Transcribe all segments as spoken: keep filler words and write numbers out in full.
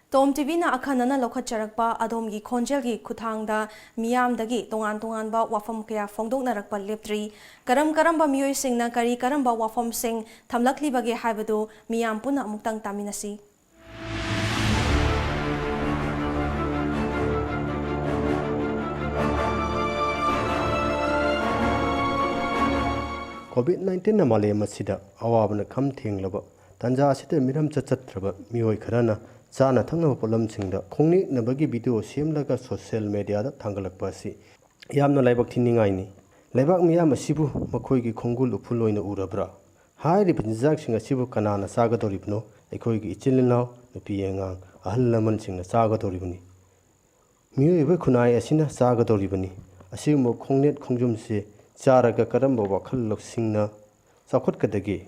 ꯇꯣꯝ ꯇꯤꯚꯤꯅ ꯑꯈꯟꯅꯅ ꯂꯧꯈꯠꯆꯔꯛꯄ ꯑꯗꯣꯝꯒꯤ ꯈꯣꯟꯖꯦꯜꯒꯤ ꯈꯨꯠꯊꯥꯡꯗ ꯃꯤꯌꯥꯝꯗꯒꯤ ꯇꯣꯉꯥꯟ ꯇꯣꯉꯥꯟꯕ ꯋꯥꯐꯝ ꯀꯌꯥ ꯐꯣꯡꯗꯣꯛꯅꯔꯛꯄ ꯂꯦꯞꯇ꯭ꯔꯤ꯫ ꯀꯔꯝ ꯀꯔꯝꯕ ꯃꯤꯑꯣꯏꯁꯤꯡꯅ ꯀꯔꯤ ꯀꯔꯝꯕ ꯋꯥꯐꯝꯁꯤꯡ ꯊꯝꯂꯛꯂꯤꯕꯒꯦ ꯍꯥꯏꯕꯗꯨ ꯃꯤꯌꯥꯝ ꯄꯨꯟꯅ ꯑꯃꯨꯛꯇꯪ ꯇꯥꯃꯤꯟꯅꯁꯤ꯫ ꯀꯣꯚꯤꯗ ꯅꯥꯏꯟꯇꯤꯟꯅ ꯃꯥꯂꯦꯝ ꯑꯁꯤꯗ ꯑꯋꯥꯕꯅ ꯈꯝ ꯊꯦꯡꯂꯕ ꯇꯥꯟꯖꯥ ꯑꯁꯤꯗ ꯃꯤꯔꯝ ꯆꯠꯆꯠꯇ꯭ꯔꯕ ꯃꯤꯑꯣꯏ ꯈꯔꯅ ꯆꯥꯅ ꯊꯛꯅꯕ ꯄꯣꯠꯂꯝꯁꯤꯡꯗ ꯈꯣꯡꯅꯦꯛꯅꯕꯒꯤ ꯚꯤꯗꯤꯑꯣ ꯁꯦꯝꯂꯒ ꯁꯣꯁꯤꯌꯦꯜ ꯃꯦꯗꯤꯌꯥꯗ ꯊꯥꯡꯒꯠꯂꯛꯄ ꯑꯁꯤ ꯌꯥꯝꯅ ꯂꯥꯏꯕꯛ ꯊꯤꯅꯤꯡꯉꯥꯏꯅꯤ꯫ ꯂꯩꯕꯥꯛ ꯃꯤꯌꯥꯝ ꯑꯁꯤꯕꯨ ꯃꯈꯣꯏꯒꯤ ꯈꯣꯡꯒꯨꯜ ꯎꯐꯨꯜ ꯑꯣꯏꯅ ꯎꯔꯕ꯭ꯔꯥ? ꯍꯥꯏꯔꯤꯕ ꯆꯤꯟꯖꯥꯛꯁꯤꯡ ꯑꯁꯤꯕꯨ ꯀꯅꯥꯅ ꯆꯥꯒꯗꯧꯔꯤꯕꯅꯣ? ꯑꯩꯈꯣꯏꯒꯤ ꯏꯆꯤꯜ ꯏꯅꯥꯎ, ꯅꯨꯄꯤ ꯑꯉꯥꯡ, ꯑꯍꯜ ꯂꯃꯟꯁꯤꯡꯅ ꯆꯥꯒꯗꯧꯔꯤꯕꯅꯤ꯫ ꯃꯤꯑꯣꯏꯕ ꯈꯨꯟꯅꯥꯏ ꯑꯁꯤꯅ ꯆꯥꯒꯗꯧꯔꯤꯕꯅꯤ꯫ ꯑꯁꯤꯒꯨꯝꯕ ꯈꯣꯡꯅꯦꯠ ꯈꯣꯡꯖꯨꯝꯁꯦ ꯆꯥꯔꯒ ꯀꯔꯝꯕ ꯋꯥꯈꯜ ꯂꯧꯁꯤꯡꯅ ꯆꯥꯎꯈꯠꯀꯗꯒꯦ?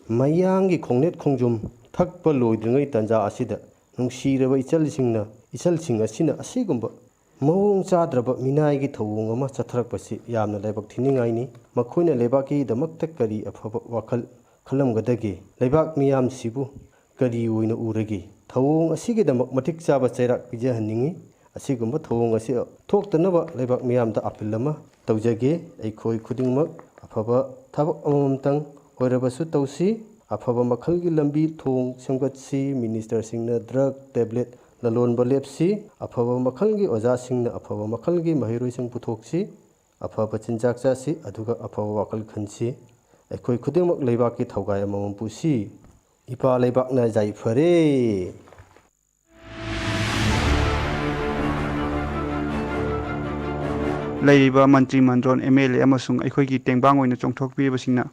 ꯃꯌꯥꯡꯒꯤ ꯈꯣꯡꯅꯦꯠ ꯈꯣꯡꯖꯨꯝ ꯊꯛꯄ ꯂꯣꯏꯗ꯭ꯔꯤꯉꯩ ꯇꯥꯟꯖꯥ ꯑꯁꯤꯗ ꯅꯨꯡꯁꯤꯔꯕ ꯏꯆꯜꯁꯤꯡꯅ, ꯏꯆꯜꯁꯤꯡ ꯑꯁꯤꯅ ꯑꯁꯤꯒꯨꯝꯕ ꯃꯑꯣꯡ ꯆꯥꯗ꯭ꯔꯕ ꯃꯤꯅꯥꯏꯒꯤ ꯊꯧꯑꯣꯡ ꯑꯃ ꯆꯠꯊꯔꯛꯄꯁꯤ ꯌꯥꯝꯅ ꯂꯥꯏꯕꯛ ꯊꯤꯅꯤꯡꯉꯥꯏꯅꯤ꯫ ꯃꯈꯣꯏꯅ ꯂꯩꯕꯥꯛꯀꯤꯗꯃꯛꯇ ꯀꯔꯤ ꯑꯐꯕ ꯋꯥꯈꯜ ꯈꯜꯂꯝꯒꯗꯒꯦ? ꯂꯩꯕꯥꯛ ꯃꯤꯌꯥꯝꯁꯤꯕꯨ ꯀꯔꯤ ꯑꯣꯏꯅ ꯎꯔꯒꯦ? ꯊꯧꯑꯣꯡ ꯑꯁꯤꯒꯤꯗꯃꯛ ꯃꯇꯤꯛ ꯆꯥꯕ ꯆꯩꯔꯥꯛ ꯄꯤꯖꯍꯟꯅꯤꯡꯏ꯫ ꯑꯁꯤꯒꯨꯝꯕ ꯊꯧꯑꯣꯡ ꯑꯁꯤ ꯊꯣꯛꯇꯅꯕ ꯂꯩꯕꯥꯛ ꯃꯤꯌꯥꯝꯗ ꯑꯥꯄꯤꯜ ꯑꯃ ꯇꯧꯖꯒꯦ꯫ ꯑꯩꯈꯣꯏ ꯈꯨꯗꯤꯡꯃꯛ ꯑꯐꯕ ꯊꯕꯛ ꯑꯃꯃꯝꯇꯪ ꯑꯣꯏꯔꯕꯁꯨ ꯇꯧꯁꯤ꯫ ꯑꯐꯕ ꯃꯈꯜꯒꯤ ꯂꯝꯕꯤ ꯊꯣꯡ ꯁꯦꯝꯒꯠꯁꯤ꯫ ꯃꯤꯅꯤꯁꯇꯔꯁꯤꯡꯅ ꯗ꯭ꯔꯒ, ꯇꯦꯕ꯭ꯂꯦꯠ ꯂꯂꯣꯟꯕ ꯂꯦꯞꯁꯤ꯫ ꯑꯐꯕ ꯃꯈꯜꯒꯤ ꯑꯣꯖꯥꯁꯤꯡꯅ ꯑꯐꯕ ꯃꯈꯜꯒꯤ ꯃꯍꯩꯔꯣꯏꯁꯤꯡ ꯄꯨꯊꯣꯛꯁꯤ꯫ ꯑꯐꯕ ꯆꯤꯟꯖꯥꯛ ꯆꯥꯁꯤ, ꯑꯗꯨꯒ ꯑꯐꯕ ꯋꯥꯈꯜ ꯈꯟꯁꯤ꯫ ꯑꯩꯈꯣꯏ ꯈꯨꯗꯤꯡꯃꯛ ꯂꯩꯕꯥꯛꯀꯤ ꯊꯧꯒꯥꯏ ꯑꯃꯃꯝ ꯄꯨꯁꯤ꯫ ꯏꯄꯥ ꯂꯩꯕꯥꯛꯅ ꯌꯥꯏꯐꯔꯦ꯫ ꯂꯩꯔꯤꯕ ꯃꯟꯇ꯭ꯔꯤ ꯃꯟꯗꯣꯟ, ꯑꯦꯝ ꯑꯦꯜ ꯑꯦ ꯑꯃꯁꯨꯡ ꯑꯩꯈꯣꯏꯒꯤ ꯇꯦꯡꯕꯥꯡ ꯑꯣꯏꯅ ꯆꯣꯡꯊꯣꯛꯄꯤꯔꯤꯕꯁꯤꯡꯅ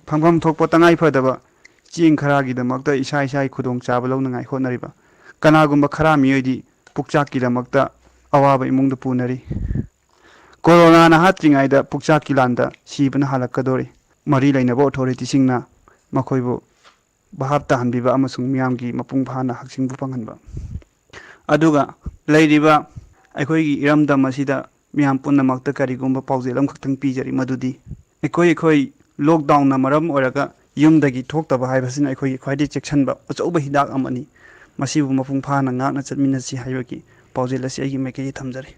ꯐꯪꯐꯝ ꯊꯣꯛꯄ ꯇꯉꯥꯏ ꯐꯗꯕ ꯆꯦꯡ ꯈꯔꯒꯤꯗꯃꯛꯇ ꯏꯁꯥ ꯏꯁꯥꯒꯤ ꯈꯨꯗꯣꯡꯆꯥꯕ ꯂꯧꯅꯉꯥꯏ ꯍꯣꯠꯅꯔꯤꯕ ꯀꯅꯥꯒꯨꯝꯕ ꯈꯔ ꯃꯤꯑꯣꯏꯗꯤ ꯄꯨꯛꯆꯥꯛꯀꯤꯗꯃꯛꯇ ꯑꯋꯥꯕ ꯏꯃꯨꯡꯗ ꯄꯨꯅꯔꯤ꯫ ꯀꯣꯔꯣꯅꯥꯅ ꯍꯥꯠꯇ꯭ꯔꯤꯉꯩꯗ ꯄꯨꯛꯆꯥꯛꯀꯤ ꯂꯥꯟꯗ ꯁꯤꯕꯅ ꯍꯥꯜꯂꯛꯀꯗꯣꯔꯦ꯫ ꯃꯔꯤ ꯂꯩꯅꯕ ꯑꯣꯊꯣꯔꯤꯇꯤꯁꯤꯡꯅ ꯃꯈꯣꯏꯕꯨ ꯚꯥꯞ ꯇꯥꯍꯟꯕꯤꯕ ꯑꯃꯁꯨꯡ ꯃꯤꯌꯥꯝꯒꯤ ꯃꯄꯨꯡ ꯐꯥꯅ ꯍꯛꯁꯤꯡꯕ ꯐꯪꯍꯟꯕ꯫ ꯑꯗꯨꯒ ꯂꯩꯔꯤꯕ ꯑꯩꯈꯣꯏꯒꯤ ꯏꯔꯝꯗꯝ ꯑꯁꯤꯗ ꯃꯤꯌꯥꯝ ꯄꯨꯝꯅꯃꯛꯇ ꯀꯔꯤꯒꯨꯝꯕ ꯄꯥꯎꯖꯦꯜ ꯑꯃꯈꯛꯇꯪ ꯄꯤꯖꯔꯤ, ꯃꯗꯨꯗꯤ ꯑꯩꯈꯣꯏ ꯑꯩꯈꯣꯏ ꯂꯣꯛꯗꯥꯎꯟꯅ ꯃꯔꯝ ꯑꯣꯏꯔꯒ ꯌꯨꯝꯗꯒꯤ ꯊꯣꯛꯇꯕ ꯍꯥꯏꯕꯁꯤꯅ ꯑꯩꯈꯣꯏꯒꯤ ꯈ꯭ꯋꯥꯏꯗꯒꯤ ꯆꯦꯛꯁꯤꯟꯕ ꯑꯆꯧꯕ ꯍꯤꯗꯥꯛ ꯑꯃꯅꯤ꯫ ꯃꯁꯤꯕꯨ ꯃꯄꯨꯡ ꯐꯥꯅ ꯉꯥꯛꯅ ꯆꯠꯃꯤꯟꯅꯁꯤ ꯍꯥꯏꯕꯒꯤ ꯄꯥꯎꯖꯦꯜ ꯑꯁꯤ ꯑꯩꯒꯤ ꯃꯥꯏꯀꯩꯗꯒꯤ ꯊꯝꯖꯔꯤ꯫